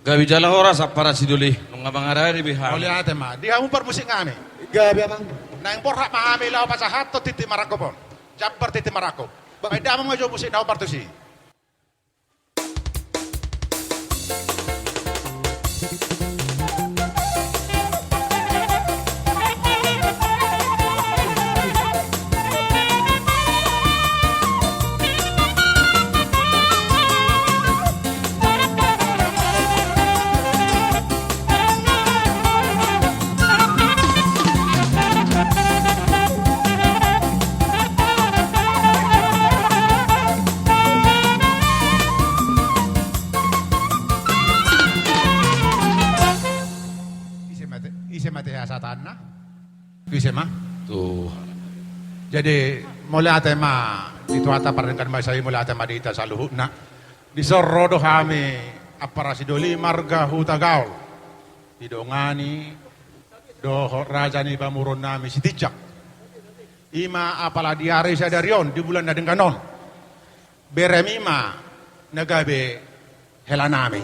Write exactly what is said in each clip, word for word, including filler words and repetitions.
Gabe jala horas, ampara sidoli, nunga mangarade be hami. Mauliate ma di hamu parmusik nami. Gabe, amang. Naeng borhat ma hami laho pasahathon tintin marangkup on. Jambar tintin marangkup. Baen damang ma jo musik na hombar tusi. Ise ma te, ise ma te hasatanna? Ise ma? Tu. Jadi, mauliate ma di Tuhanta pardenggan basa i, mauliate ma di hita saluhutna. Dison ro do hami, ampara sidoli, marga Hutagaol, didongani dohot raja ni pamoruon nami Sitinjak. I ma apala di ari sadari on, di bulan na denggan on, beremi ma na gabe hela nami.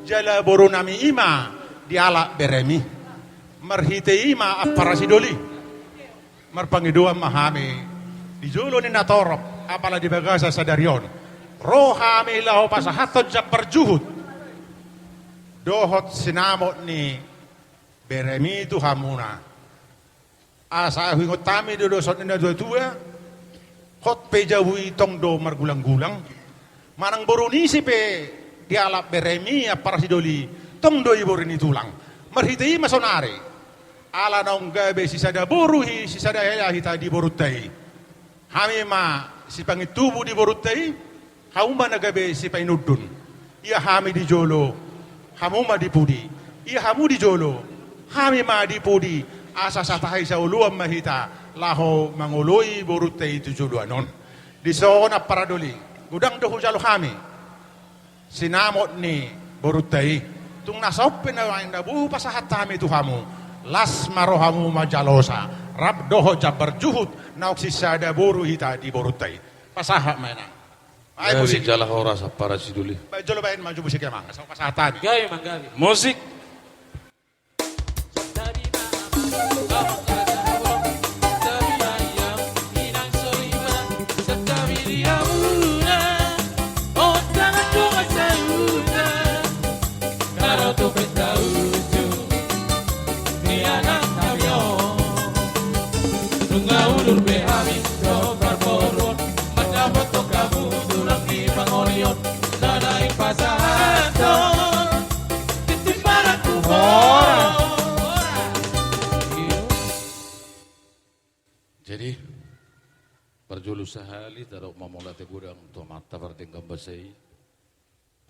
Jala boru nami i ma dialap beremi. Marhite i ma, ampara sidoli, marpangidoan ma hami di jolo ni natorop, apala di bagasan sadari on ro hami laho pasahathon jambar juhut dohot sinamot ni beremi tu hamuna. Asa huingot hami do dison ni natuatua, hot pe jabu i tong do margulanggulang. Manang boru ni ise pe dialap beremi, ampara sidoli, tong do i boru ni tulang. Marhite i ma sonari, ala naung gabe sisada boru hi, sisada hela hita di borunta i. Hami ma sipangintubu di borunta i, hamu ma na gabe sipainundun. Ia hami di jolo, hamu ma di pudi. Ia hamu di jolo, hami ma di pudi. Asa satahi saoloan ma hita laho mangoloi borunta i tu joloan on. Dison, ampara doli, godang do hujalo hami sinamot ni borunta i. Tung na saon pe na, na boi hupasahat hami tu hamu, las ma rohamu manjalosa, rap dohot jambar juhut, naung sisada boru hita di borunta i. Pasahat ma, inang. Ai, gabe musik. Jala horas, ampara sidoli. Baen jolo, baen ma jo musik, amang. Asa pasahat hami. Gabe, amang, gabe. Musik. Nunga udur be hami dohot parboruon, mandapothon hamu tulang ni pangolion, na naeng pasahathon tintin marangkup on. Jadi, parjolo sahali tadok ma mauliate godang tu Amanta pardenggan basa i.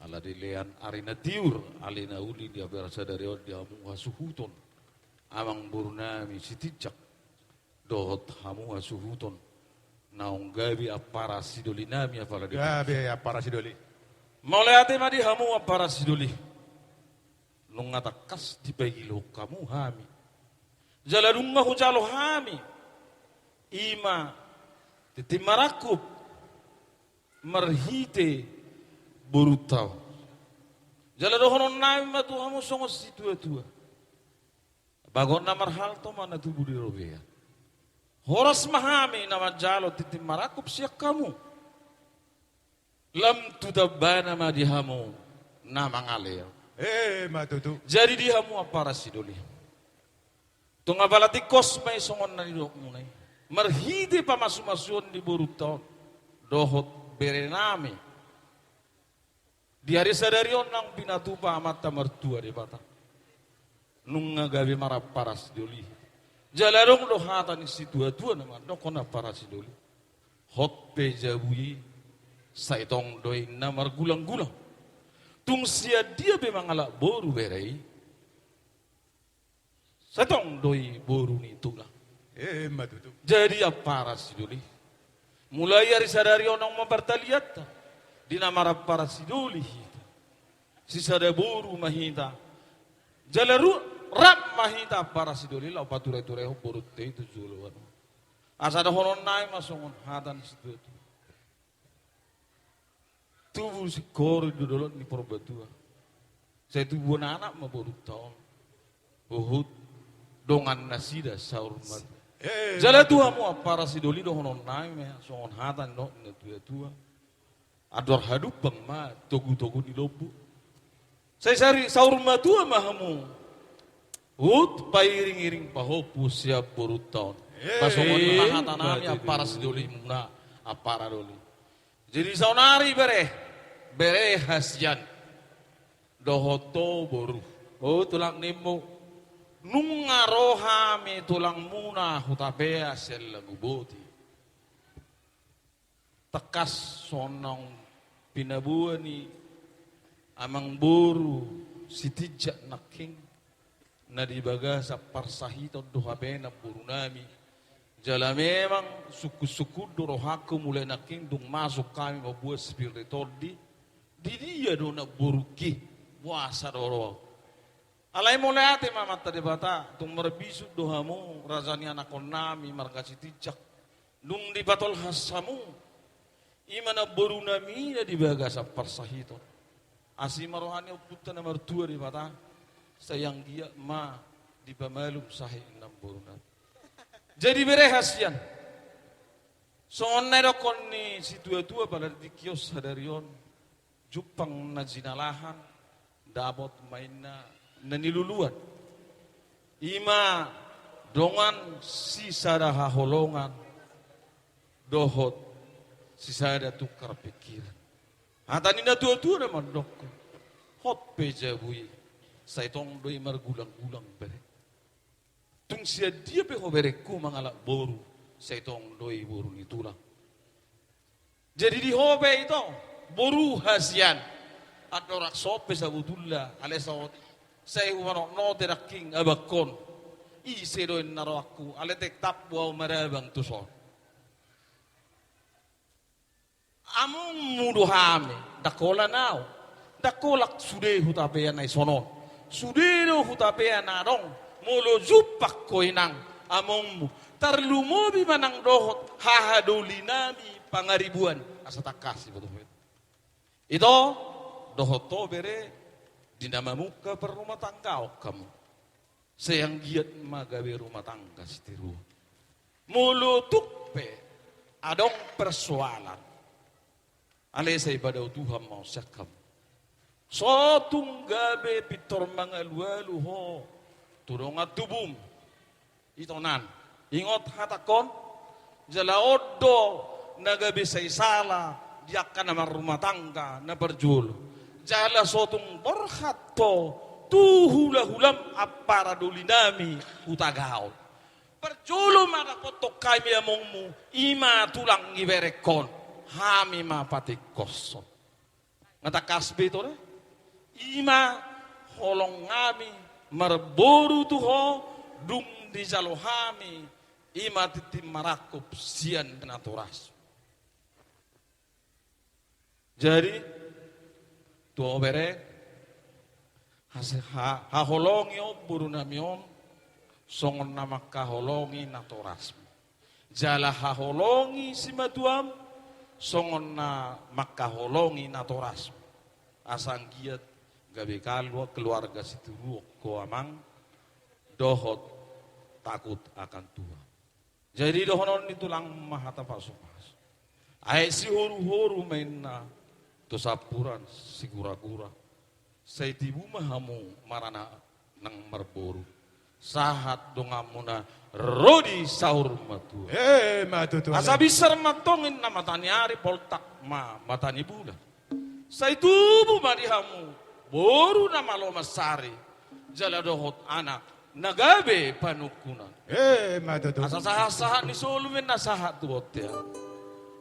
Ala dilean ari na tiur, ale na uli di ampara sadari on di hamu hasuhuton, amangboru nami Sitinjak, dohot hamu hasuhuton naung gabe ampara sidoli nami, apala di... Gabe ampara sidoli. Mauliate ma di hamu ampara sidoli. Nunga tangkas dipailhon hamu hami. Jala nunga hujalo hami i ma tintin marangkup marhite borunta on. Jala dohonon nami ma tu hamu songon situatua: Bagot na marhalto ma na tubu di robean. Horas ma hami na manjalo tintin marangkup sian hamu. Lam tu tambana ma di hamu na mangalean. Emma tutu. Jadi di hamu ampara sidoli, tung apala tingkos ma i songon na nidokmuna i, marhite pamasumasuon ni borunta on dohot berenami di ari sadari on naung pinatupa Amanta Martua Debata, nunga gabe marampara sidoli. Jala adong do hata ni situatua na mandokkon, ampara sidoli: Hot pe jabu i, sai tong do i na margulanggulang. Tung sian dia pe mangalap boru bere i, sai tong do i boru ni tulang. Emma tutu. Jadi ampara sidoli, mulai ari sadari on naung mampartalianta di na marampara sidoli hita. Sisada boru ma hita. Jala ru-, rap ma hita ampara sidoli laho patureturehon borunta i tu joloan on. Asa dohonon nami ma songon hata ni situatua: Tubu singkoru do dolok ni Purbatua, Sai tubuan anak ma borunta on. Huhut dongan nasida saur matua. Eh, jala tu hamu ampara sidoli dohononnami ma songon hata ni natuatua. Andor hadumpang ma togutogu ni lombu. Sai sari saur matua ma hamu. Huhut pairingiring pahompu sian borunta on. Eh, pasongon i ma hatanami ampara sidolimuna ampara doli. Jadi saonari bere, bere hasian dohot ho boru. O tulang nimmu. Nunga ro hami tulangmuna Hutapea sian Laguboti. Tangkas songon pinaboa ni amangboru Sitinjak nangkin. Na di bagasan parsahiton do hape namborunami. Jala memang sungkunsungkun do rohangku mulai nangkin dung masuk hami mamboan Spiritondi. Di dia do namborungki boasa do ro au. Alai mauliate ma Amanta Debata tung marbisuk do hamu raja ni anakkonnami marga Sitinjak. Dung dipatolhas hamu i ma namborunami na di bagasan parsahiton. Asi ma roha ni Ompunta na martua Debata, sai anggiat ma dipamalum sahit namborunami. Jadi bere hasian. Songon na nidokkon ni situatua pala di kios sadari on. Jumpang na jinalahan, dapot ma inna na niluluan. I ma dongan sisada haholongan dohot sisada tungkar pingkiran. Hata ni natuatua na mandokkon, hot pe jabu i, sai tong do i margulanggulang bere. Tung sian dia pe ho berengku mangalap boru, sai tong do i boru ni tulang. Jadi di ho pe ito, boru hasian. Andorang so pe sabotulna, alai saotik. Sai humanotnote nangkin abangkon. Ise do inna rohangku, alai tetap do au marabang tuson. Amongmu do hami, ndang holan au. Ndang holan sude hutapea na i sonon. Sude do hutapea na adong, molo jumpang ho inang amongmu. Tarlumobi manang dohot hahadolinami Pangaribuan. Asa tangkas i boto. Ito, dohot ho bere, di na mamungka parrumatanggaon hamu. Sai anggiat ma gabe rumah tangga sitiruon. Molo tung pe adong persoalan, alai sai padao Tuhan ma on sian hamu. So tung gabe pintor mangalualu ho tu dongan tubum. Ito nan, ingot hatangkon, jala on do na gabe sai sala di angka na marrumah tangga na parjolo. Jala so tung borhat ho tu hulahulam ampara dolinami Hutagaol. Parjolo ma dapothon hami amongmu, i ma tulang iberengkon, hami ma patingkoshon. Nga tangkas be ito da? I ma holong hami marboru tu ho, dung dijalo hami, i ma tintin marangkup sian natorasmu. Jadi, tu ho bere, hase-, ha-, haholongi on borunami on, songon na mangkaholongi natorasmu. Jala haholongi simatuam, songon na mangkaholongi natorasmu. Asa anggiat gabe kalua-, keluarga sitiruon ho amang, dohot takut akan Tuhan. Jadi dohonon ni tulang ma hata pasupasu. Aek sihoruhoru ma inna tu sampuran siguragura. Sai tibu ma hamu maranak nang marboru. Sahat donganmuna ro di saur matua. Eh, ma tutu. Asa binsar ma antong inna mataniari poltak ma matanibulan. Sai tubu ma di hamu boru na malo mansari, jala dohot anak na gabe panungkunan. Eh, ma tutu. Asa sahatsahat ni solu ma inna sahat tu bontean.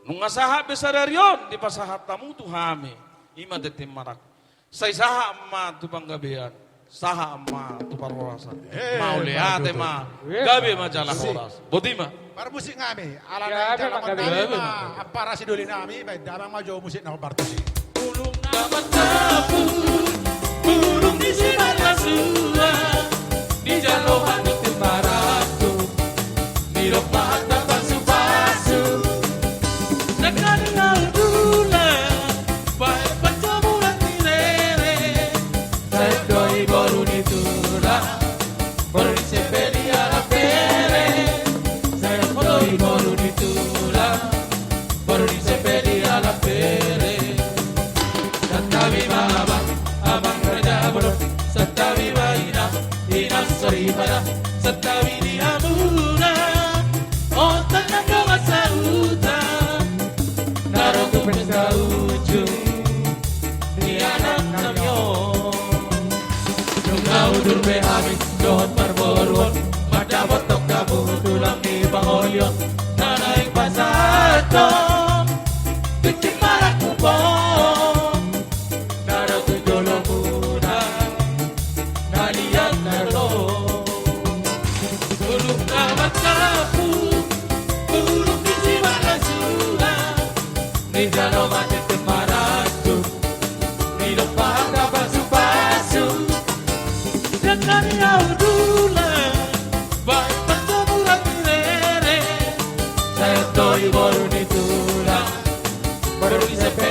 Nunga sahat be sadari on dipasahat hamu tu hami, i ma tintin marangkup. Sai sahat ma tu panggabean, sahat ma tu parhorasan. Eh, mauliate ma. Gabe ma jala horas. Boti ma. Parmusik nami, ala na i jala ma gabe ma. Ampara sidolinami, baen damang ma jo musik na hombar tusi. Bulung na martabun, bulung ni simarlasuna, dijalo hami tu marangkup. Didok ma hata pasupasu. Nangkaning na hudula, baen panjamuran ni rere. Sai Pesta ujung ni anak nami on. Nunga udur be hami dohot parboruon, mandapothon hamu tulang ni pangoli on. Na naeng pasahathon tingki marangkup on, na ro tu jolomuna, na liat na ro. Bulung na mangkapu, bulung ni simarasuan, nijalo ma tintin marangkup, nidok ma angka pasupasu. Denggan ni ahu tulang, baen pansamuran ni rere. Sai antong i boru ni tulang, boru ni sepe